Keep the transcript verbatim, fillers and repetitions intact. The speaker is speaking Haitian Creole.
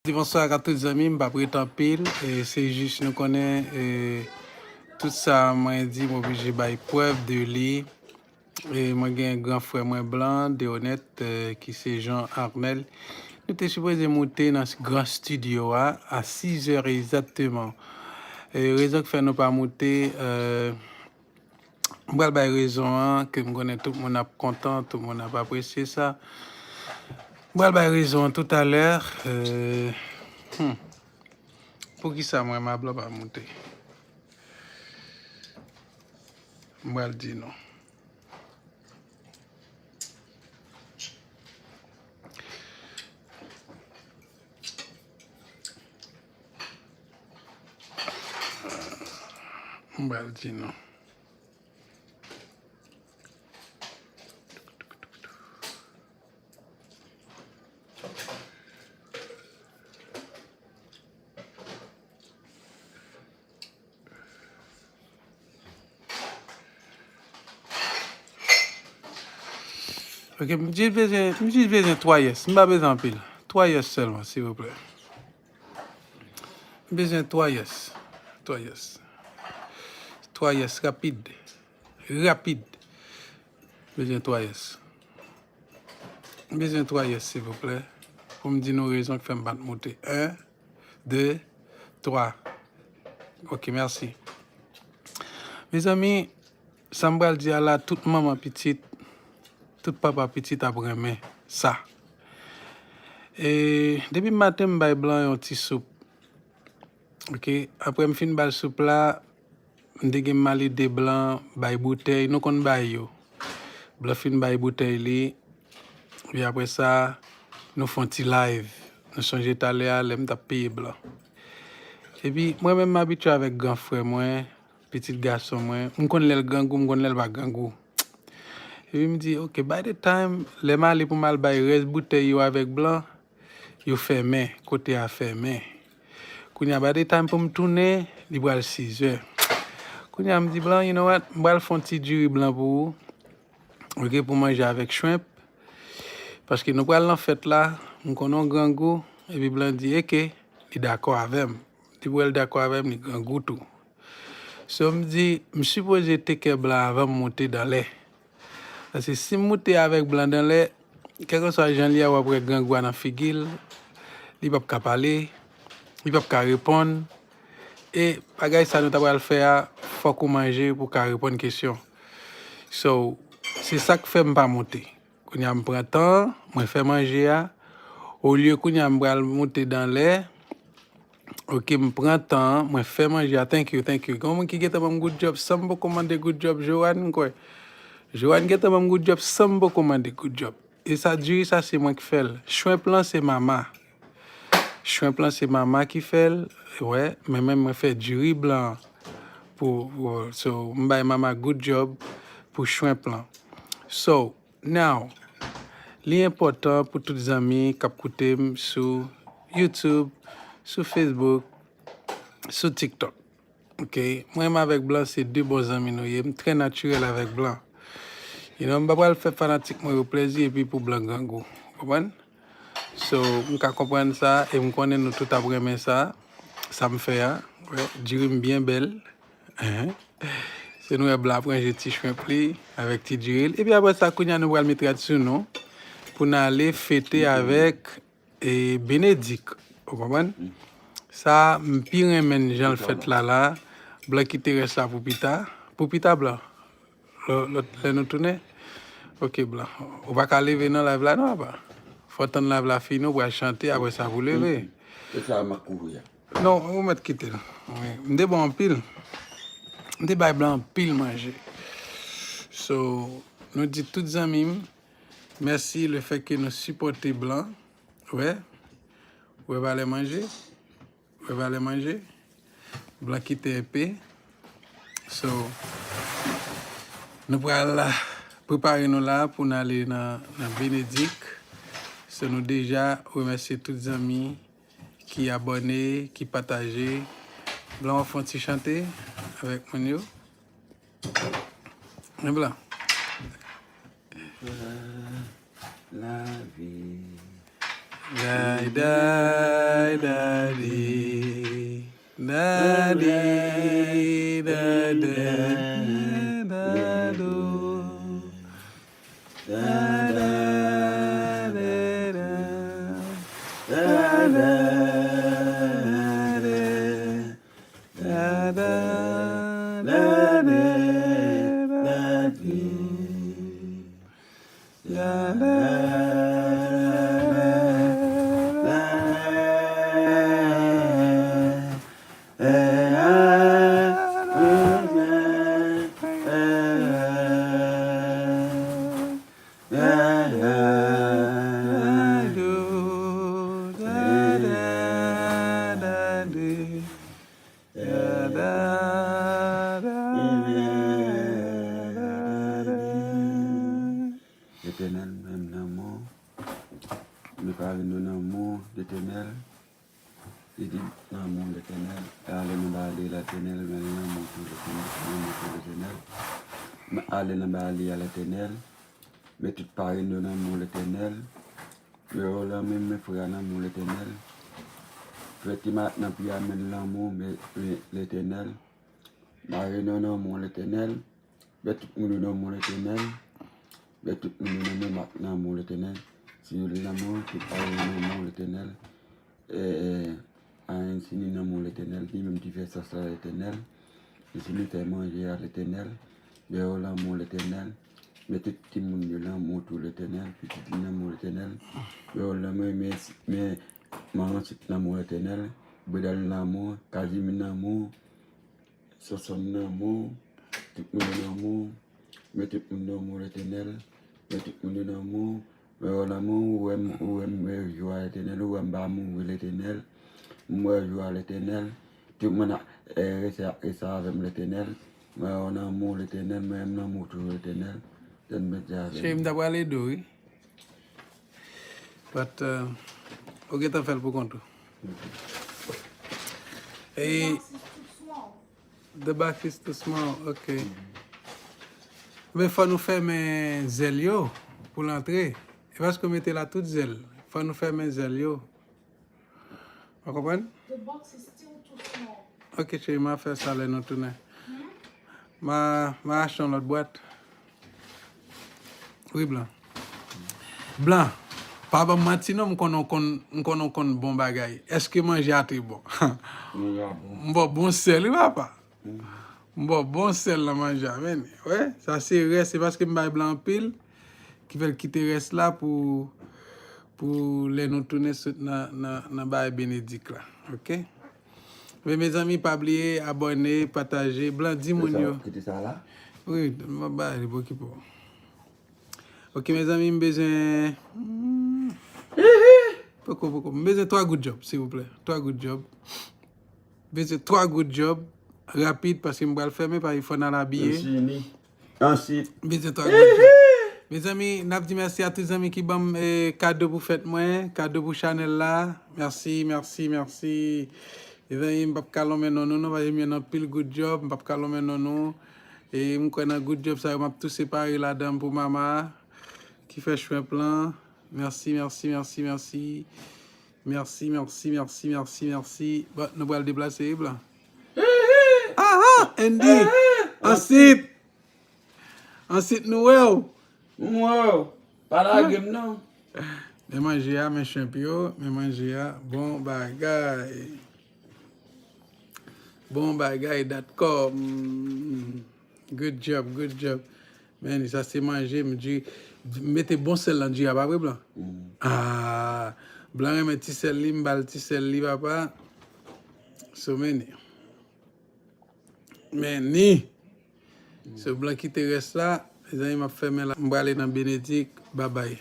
Di bonswa a tout zanmi, m p ap ret anpil. E se jis nou konnen, e, tout sa mwen di, m oblije bay prèv de li. E mwen gen gran frè mwen blan, Deonèt, e, ki se Jean Arnel. Nou te sipoze moute nan gran estidyo a, a sizè egzakteman. E rezon k fè nou pa moute, e, M pral bay rezon an, ke m konnen tout moun ap kontan, tout moun ap apresye sa. M pral bay rezon an toutalè. Euh, hmm. Poukisa mwen, m ap la pa moute? M pral di nou. M pral di nou. Ok, m jis bezwen, m jis bezwen twa yes. M pa bezwen anpil. Twa yes sèlman, silvouplè. M bezwen twa yes. Twa yes. Twa yes, rapid. Rapid. M bezwen twa yes. M bezwen twa yes, silvouplè. Pou m di nou rezon k fè m pa t moute. En, de, twa. Ok, mèsi. Mezanmi, sa m pral di a la, tout manman pitit, tout papa pitit ap renmen sa. E depi maten, m bay blan yon ti soup. Ok, apre m fin ba l soup la, m te gen m al ede blan bay boutèy, nou konn bay yo. Blan fin bay boutèy li, epi apre sa, nou fè yon ti live. Nou sonje talè a, lè m t ap peye blan. Epi, mwen menm, m abitye avèk gran frè mwen, pitit gason mwen. M konn lè l grangou, m konn lè l pa grangou. Epi m di, ok, by the time, lè m ale pou m al bay rès boutèy yo avèk blan, yo fèmen, kote a fèmen. Kounye a, by the time pou m tounen, li pral sizè. Kounye a, m di, blan, you know what? M pral fè yon ti diri blan pou ou. Ok, pou manje avèk shrimp. Paske nou pral nan fèt la, m konnen w grangou, epi blan di, eke, li dakò avè m. Li wè l dakò avè m, li grangou tou. So, m di, m sipoze take care blan anvan m moute dan lè. Paske si m moute avèk blan dan lè, kèlkeswa jan li ye a, w ap wè grangou a nan figi l, li p ap ka pale, li p ap ka reponn. E bagay sa nou ta pral fè a, fòk ou manje pou w ka reponn kesyon. So, se sa k fè m pa moute. Kounye a m pran tan, mwen fè manje a. Olye kounye a m pral moute dan lè, ok, m pran tan, mwen fè manje a. Thank you, thank you. Gen yon moun ki gentan ban m good job san m poko mande good job, Joanne, m kwè. Joanne gentan ban m good job san m poko mande good job. E sa, diri sa, se mwen ki fè l. Shrimp lan, se mama. Shrimp lan, se mama ki fè l. Wè, men mwen, mwen fè diri blan pou, pou, so, m bay mama good job pou shrimp lan. So, now, li enpòtan pou tout zanmi k ap koute m sou YouTube, sou Facebook, sou TikTok. Ok, mwen menm avèk blan se de bon zanmi nou ye. M trè natirèl avèk blan. You know, m pa pral fè fanatik mwen yo plèzi epi pou blan grangou. Konprann? So, m ka konprann sa e m konnen nou tout ap renmen sa. Sa m fè a. Wè, diri m byen bèl. Hein? Se nou wè blan ap ranje ti shrimp li avèk ti diri l. Epi apre sa, kounye a nou pral met rad sou nou pou n ale fete avèk e Benedik, ou konprann? Sa, m pi renmen jan l fèt la la. Blan kite rès la pou pita. Pou pita, blan. Lò, lòt lè nou tounen. Ok, blan. Ou pa ka leve nan live la, non, apa. Fò w tann live la fini, ou pral chante, apre sa, pou leve. Se sa, m ap kouvri a. Non, ou mèt kite l. Wi. M te bon anpil. M te bay blan anpil manje. So, nou di tout zanmi m, mèsi lefètke nou sipòte blan. Wè. Wè valè manje. Wè valè manje. Blan kite enpe. So, nou pral prepare nou la pou n ale nan, nan Benedik. So, nou deja remèsye tout zanmi ki abòne, ki pataje. Blan, w ap fè yon ti chante avèk moun yo. Men blan. Lavi. Day, day, daddy. Daddy, daddy, dadoo. Da, da, da, da. Da, da, da, da. Da, da, da, da, da, da. Letènèl, mwen menm nan mò, mwen pare nou nan mò, Letènèl, li di nan mò, Letènèl, ale nan bale, Letènèl, mwen nan mò tou, Letènèl, nan mò tou, Letènèl, mwen ale nan bale a, Letènèl, mwen tout pare nou nan mò, Letènèl, mwen yo lan mwen, mwen frè a nan mò, Letènèl, fè ti malak nan pi a, mwen lanmou, mwen, mwen, Letènèl, mare nou nan mò, Letènèl, Bè tout moun yo nan mò Letènèl. Bè tout moun yo nan men mak nan mò Letènèl. Si yo nan mò, tout bagay yo nan mò Letènèl. Eh, eh, Ayen si ni nan mò Letènèl, li menm ki fè sas la Letènèl. Li si ni fè manje a Letènèl. Bè yo nan mò Letènèl. Bè tout timoun yo nan mò tou Letènèl. Pitit li nan mò Letènèl. Bè yo nan mò, men, men, manman sit nan mò Letènèl. Bredal nan mò, Kazimi nan mò. Sonsonn nan mò, tout moun yo nan mò, men tout moun nan mò Letènèl, men tout moun yo nan mò, men yo nan mò, ou wè m, ou wè m, wè jwa Letènèl, ou wè m pa mouri Letènèl, m wè jwa Letènèl, tout moun ap, eh, rete, rete avè m Letènèl, men yo nan mò Letènèl, men m nan mò toujou Letènèl, tèt mete avè m. Cheri, m ta prale do, wi. But, uh, ou gentan fè l pou kont ou. E the box is too small, ok. Men fò nou fèmen zèl yo pou l antre. E paske w mete la tout zèl. Fò nou fèmen zèl yo. Ou konprann? The box is still too small. Ok, cheri, m a fè sa lè nou tounen. M a, m a achte yon lòt bwat. Wi, Blan. Blan, pa ban m manti non, m konnen w konn, m konnen w konn bon bagay. Èske manje a te bon? Manje a bon. M ba w bon sèl, wi, papa. M ba w bon sèl nan manje a, men. Wè, sa se rès, se paske m bay Blan anpil, ki fè l kite rès la pou, pou lè nou tounen sot nan, nan, nan bagay Benedik la. Ok? Men, mezanmi, pa bliye abòne, pataje, Blan, di moun yo. Kite sa la? Wi, m ap ba li pou okipe w. Ok, mezanmi, m bezwen, hmm, poko, poko. M bezwen twa goud djòb, silvouplè. Twa goud djòb. Bezwen twa goud djòb. Rapid, paske m pral fèmen, paske fò n al abiye. Ansit. Bezwen twa goud djòb. Mezanmi, n ap di mèsi a tout zanmi ki ban m, eh, kado pou fèt mwen, kado pou chanèl la. Mèsi, mèsi, mèsi. Mezanmi, m p ap ka lonmen non nou, non, paske m jwenn anpil goud djòb, m p ap ka lonmen non nou. E m kwè nan goud djòb sa yo, m ap tou separe ladan m pou mama a, ki fè shrimp lan. Mèsi, mèsi, mèsi, mèsi. Mèsi, mèsi, mèsi, mèsi, mèsi. Bon, nou pral deplase, wi, Blan. Aha, Andy. Ansit. Ansit nou wè w. M wè w. Pa lage m non. Men manje a, men shrimp yo, men manje a. Bon bagay. Bon bagay dot com. Good job, good job. Men sa se manje, m di, m mete bon sèl nan diri a, pa vre, Blan? Ah, Blan renmen ti sèl li, m ba l ti sèl li, papa. So many. Men ni. So, Blan kite rès la. Mezanmi, m ap fèmen la. M prale nan Benedik. Babay.